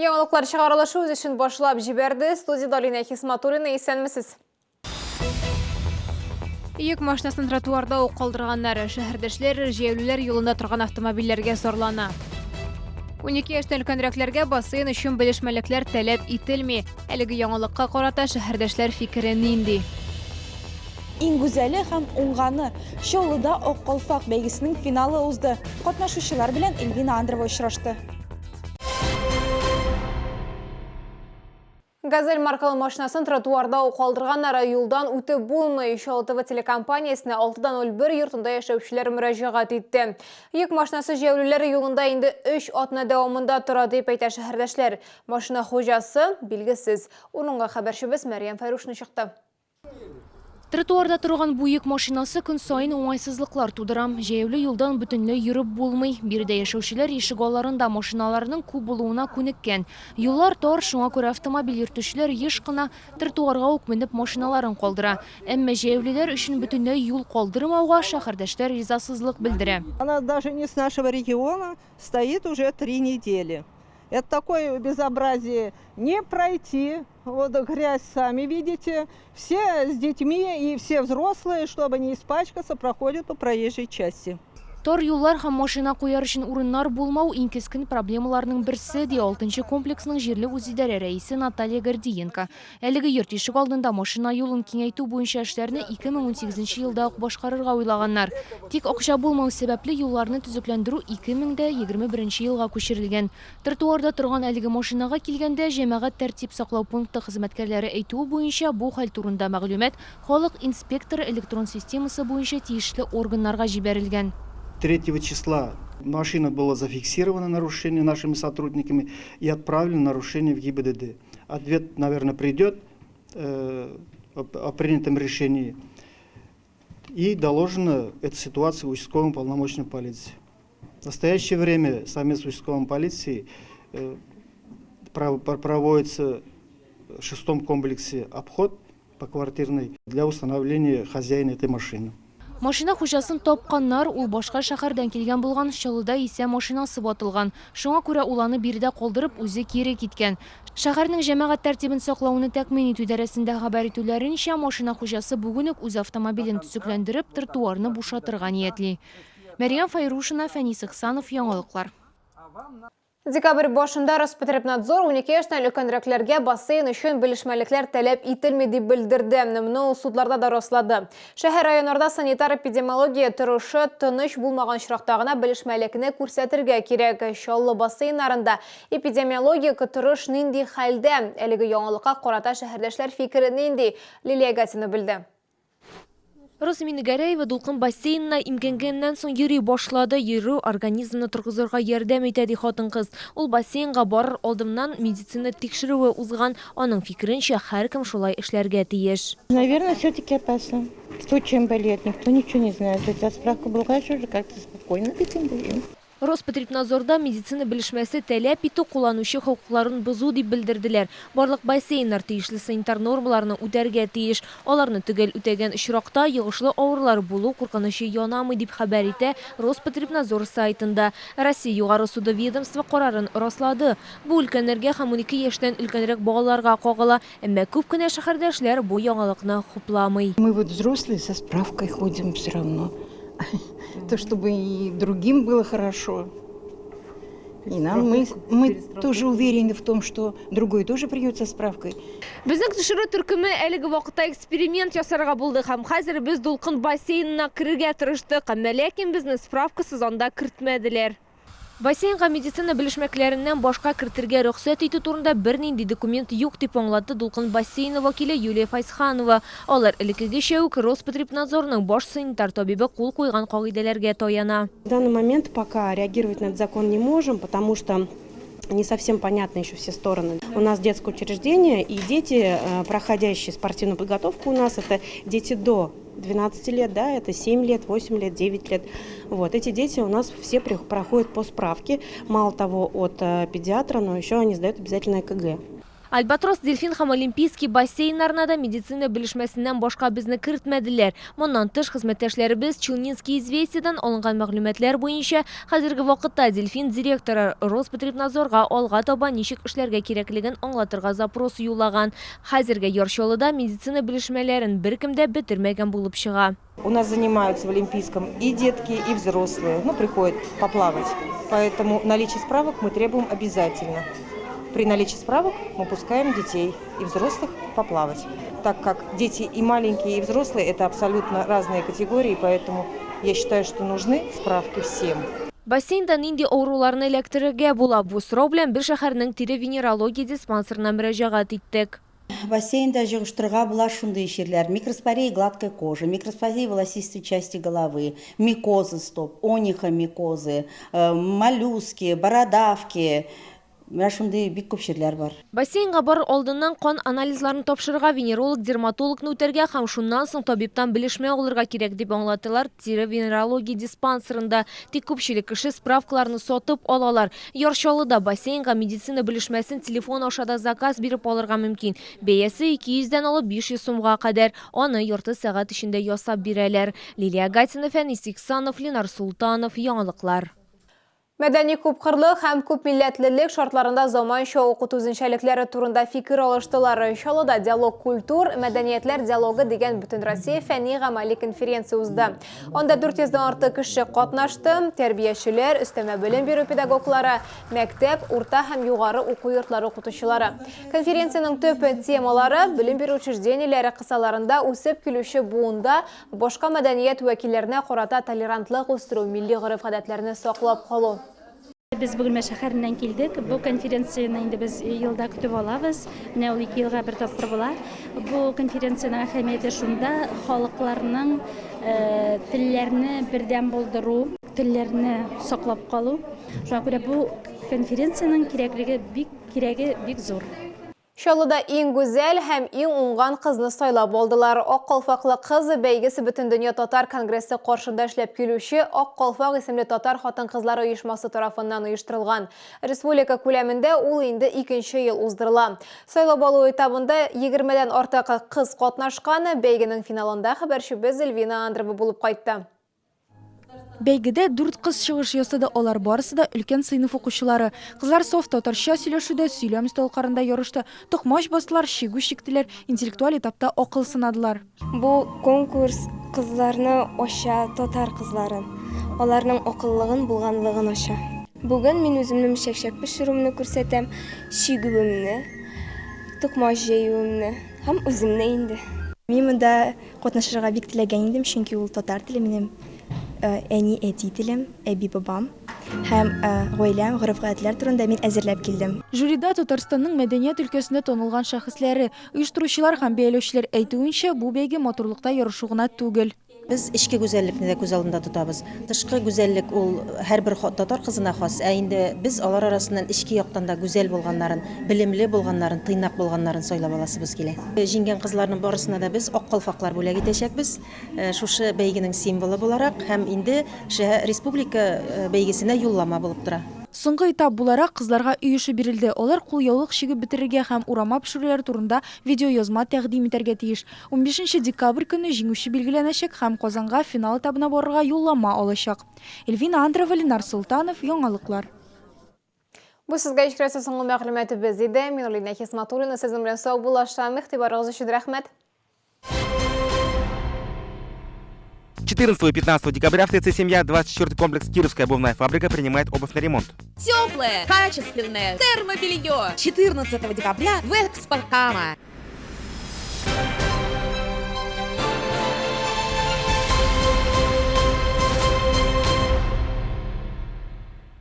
Яңалыклар чыгарылышы үз эшен башлап җибәрде. Студиядә Алинә Хисматуллина, исәнмесез. Йөк машинасын тротуарда ук калдырганнар. Шәһәрдәшләр җәяүлеләр юлында торган автомобильләргә зарлана. 12 яшьтән өлкәнрәкләргә бассейн өчен белешмәлекләр таләп ителми. Әлеге яңалыкка карата шәһәрдәшләр фикере нинди? Иң гүзәле һәм уңганы Чаллыда Ак калфак бәйгесенең финалы узды. Катнашучылар белән Эльвина Андрова очрашты. Газель маркалы машинасын тротуарда ук калдырганнар, юлдан үтеп булмый. Чаллы ТВ телекомпаниясенә 6.01 йортында яшәүчеләр мөрәҗәгать итте. Йөк машинасы җәяүлеләр юлында инде 3 атна дәвамында тора, дип әйтә шәһәрдәшләр. Машина хуҗасы билгесез. Урынга хәбәрчебез Мәрьям Фәйрушина чыкты. Тротуарда торган бу йөк машинасы көн саен уңайсызлыклар тудыра. Җәяүле юлдан бөтенләй йөреп булмый. Биредә яшәүчеләр ишегалларында машиналарның күп булуына күнеккән. Юллар тар, шуңа күрә автомобиль йөртүчеләр еш кына тротуарга ук менеп машиналарын калдыра. Әмма җәяүлеләр өчен бөтенләй юл калдырмауга шәһәрдәшләр ризасызлык белдерә. Она даже не с нашего региона, стоит уже три недели. Это такое безобразие не пройти. Вот грязь сами видите. Все с детьми и все взрослые, чтобы не испачкаться, проходят по проезжей части. Тар юллар һәм машина куяр өчен урыннар булмау иң кискен проблемаларның берсе, ди алтынчы комплексның җирле үзидарә рәисе Наталья Гордиенко. Әлеге йорт ишек алдында машина юлын киңәйтү буенча эшләрне 2018 елда ук башкарырга уйлаганнар. Тик акча булмау сәбәпле юлларны төзекләндерү 2021 елга күчерелгән. Тротуарда торган әлеге машинага килгәндә, җәмәгать тәртип саклау пункты хезмәткәрләре әйтүе буенча, бу хәл турында мәгълүмат Халык инспекторы электрон системасы буенча тиешле органнарга җибәрелгән. Третьего числа машина была зафиксирована нарушение нашими сотрудниками и отправлена нарушение в ГИБДД. Ответ, наверное, придет о принятом решении и доложена эта ситуация участковым полномочным полиции. В настоящее время совместно с участковым полицией проводится в шестом комплексе обход по квартирной для установления хозяина этой машины. Машина хуҗасын тапканнар, ул башка шәһәрдән килгән булган, Чаллыда исә машинасы ватылган. Шуңа күрә ул аны биредә калдырып, үзе кире киткән. Шәһәрнең җәмәгать тәртибен саклауны тәэмин итү идарәсендә хәбәр итүләренчә, машина хуҗасы бүген үк үз автомобилен төзекләндереп, тротуарны бушатырга ниятли. Мәрьям Фәйрушина, Фәнис Ихсанов, Яңалыклар. Декабрь башында Роспотребнадзор 12 яшьтән өлкәнрәкләргә бассейн өчен белешмәлекләр таләп ителми дип белдерде. Моны ул судларда да раслады. Шәһәр-районнарда санитар-эпидемиология торышы тыныч булмаган очракта гына белешмәлекне күрсәтергә кирәк. Чаллы бассейннарында эпидемиологик торыш нинди хәлдә? Әлеге яңалыкка карата шәһәрдәшләр фикере нинди? Лилия Гатина белде. Роза Минегәрәева дулкын бассейнына имгәнгәннән соң йөри башлады. Йөрү организмны торгызырга ярдәм итә, ди хатын-кыз. Ул бассейнга барыр алдыннан медицина тикшерүе узган. Аның фикеренчә, һәркем шулай эшләргә тиеш. Наверное, все-таки опасно. Кто чем болеет, никто ничего не знает. То есть справка булгач уже как-то спокойно бит инде. Роспотребнадзорда медицина белешмәсе таләп итү кулланучы хокукларын бозу дип белдерделәр. Барлык бассейннар тиешле санитар нормаларны үтәргә тиеш. Аларны төгәл үтәгән очракта йогышлы авырулар булу куркынычы янамый, дип хәбәр итә Роспотребнадзор сайтында. Россия Югары суды ведомство карарын раслады. Бу өлкәннәргә һәм 12 яшьтән өлкәнрәк балаларга кагыла. Әмма күп кенә шәһәрдәшләр бу яңалыкны хупламый. Мы вот взрослые со справкой ходим все равно. То, чтобы и другим было хорошо. И нам мы тоже уверены в том, что другой тоже придет со справкой. Безнең төшерү төркеме әлеге вакытта эксперимент ясарга булды һәм хәзер без Дулкын бассейнына керергә тырыштык, әмма ләкин безне справкасыз анда кертмәделәр. Бассейнга медицина белешмәкләреннән башка кертергә рөхсәт итү турында бернинди документ юк, дип аңлатты Дулкын бассейны вәкиле Юлия Файзханова. Алар элеккегечә үк Роспотребнадзорның баш санитар табибы кул куйган кагыйдәләргә таяна. В данный момент пока реагировать на этот закон не можем, потому что не совсем понятны еще все стороны. У нас детское учреждение, и дети, проходящие спортивную подготовку у нас, это дети до 12 лет, да, это 7 лет, 8 лет, 9 лет. Вот, эти дети у нас все проходят по справке, мало того, от педиатра, но еще они сдают обязательно ЭКГ. Альбатрос, Дельфин һәм Олимпийский бассейннарына да медицина белешмәсеннән башка безне кертмәделәр. Моннан тыш, хезмәттәшләребез Челнинские известиядан алынган мәгълүматлар буенча, хәзерге вакытта Дельфин директоры Роспотребнадзорга алга таба ничек эшләргә кирәклеген аңлатырга запрос юллаган. Хәзергә Яр Чаллыда медицина белешмәләрен беркем дә бетермәгән булып чыга. У нас занимаются в Олимпийском и детки, и взрослые, ну, приходят поплавать. Поэтому наличие справок мы требуем обязательно. При наличии справок мы пускаем детей и взрослых поплавать. Так как дети и маленькие, и взрослые – это абсолютно разные категории, поэтому я считаю, что нужны справки всем. Бассейнда нинди авыруларны эләктерергә була? Бу сорау белән без шәһәрнең тире-венерология диспансерына мөрәҗәгать иттек. Бассейнда йогыштырырга була шундый чирләр: микроспория гладкой кожи, микроспория волосистой части головы, микозы стоп, онихомикозы, моллюски, бородавки, менә шундый бик күп чирләр бар. Бассейнга барыр алдыннан кан анализларын тапшырырга, венеролог-дерматологны үтәргә һәм шуннан соң табибтан белешмә алырга кирәк, дип аңлаталар тире-венерология диспансерында. Тик күпчелек кеше справкаларны сатып алалар. Яр Чаллыда бассейнга медицина белешмәсен телефон аша да заказ биреп алырга мөмкин. Бәясе 200 дән алып 500 сумга кадәр. Аны ярты сәгать эчендә ясап бирәләр. Лилия Гатина, Фәнис Иксанов, Ленар Султанов, Яңалыклар. Мәдәни күпкырлык һәм күпмилләтлелек шартларында заманча укыту үзенчәлекләре турында фикер алыштылар. Чаллыда Диалог культур, мәдәниятләр диалогы дигән Бөтенроссия фәнни-гамәли конференция узды. Анда 400 дән артык кеше катнашты. Тәрбиячеләр, өстәмә белем бирү педагоглары, мәктәп, урта һәм югары уку йортлары укытучылары. Конференциянең төп темалары белем бирү учреждениеләре кысаларында үсеп килүче буында башка мәдәният вәкилләренә карата толерантлык үстерү, милли гореф-гадәтләрне саклап калу. Без Бөгелмә шәһәреннән килдек. Бу конференцияне инде без елда көтеп алабыз. Менә ул 2 елга бер тапкыр була. Бу конференциянең әһәмияте шунда, халыкларның телләрне бердәм булдыру, телләрне саклап калу. Шуңа күрә бу конференциянең кирәклеге бик, кирәге бик зур. Чаллыда иң гүзәл һәм иң уңган кызны сайлап алдылар. Ак калфаклы кыз бәйгесе Бөтендөнья татар конгрессы каршында эшләп килүче Ак калфак исемле татар хатын-кызлары оешмасы тарафыннан оештырылган. Республика күләмендә ул инде икенче ел уздырыла. Сайлап алу этабында егермедән артык кыз катнашкан. Бәйгенең финалында хәбәрчебез Эльвина Андрова булып кайтты. Бәйгедә дүрт кыз чыгыш ясады, алар барысы да өлкән сыйныф укучылары. Кызлар саф татарча сөйләшүдә, сөйләм осталыкларында ярышты, токмач бастылар, чигү чиктеләр, интеллектуаль этапта акыл сынадылар. Бу конкурс кызларны ача, татар кызларын, аларның акыллыгын, булганлыгын ача. Бүген мин үземнең чәкчәк пешерүемне күрсәтәм, чигүемне, токмач җәюемне һәм үземне инде. Мин монда Катнашырга бик теләгән идем, чөнки ул татар теле минем әни, әти телем, әби, бабам һәм гаиләм, гореф-гадәтләр турында мин әзерләп килдем. Жюрида Татарстанның мәдәният өлкәсендә танылган шәхесләре, оештыручылар һәм бәяләүчеләр әйтүенчә, бу бәйге матурлыкта ярышу гына түгел. Без эчке гүзәллекне дә күз алдында тотабыз. Тышкы гүзәллек ул һәрбер татар кызына хас, ә инде без алар арасыннан эчке яктан да гүзәл булганнарын, белемле булганнарын, тыйнак булганнарын сайлап аласыбыз килә. Җиңгән кызларның барысына да без ак калфаклар бүләк итәчәкбез. Шушы бәйгенең символы буларак һәм инде шәһә республика бәйгесенә юллама булып тора. Соңгы этап буларак, кызларга өй эше бирелде. Алар кулъяулык чигеп бетерергә һәм урама пешерүләр турында видеоязма тәкъдим итәргә тиеш. Унбишенче декабрь көнне җиңүче билгеләнәчәк һәм Казанга финал этабына барырга юллама алачак. Эльвина Андрова, Ленар Солтанов, Яңалыклар. Бу сезгә җиткерәсе соңгы мәгълүматыбыз иде. Мин Рулина Хисматуллина сезнең белән саубуллашам. Игътибарыгыз өчен рәхмәт. 14 и 15 декабря в ТЦ «Семья» 24 комплекс «Кировская обувная фабрика» принимает обувь на ремонт. Теплое, качественное термобелье. 14 декабря в Экспо Кама.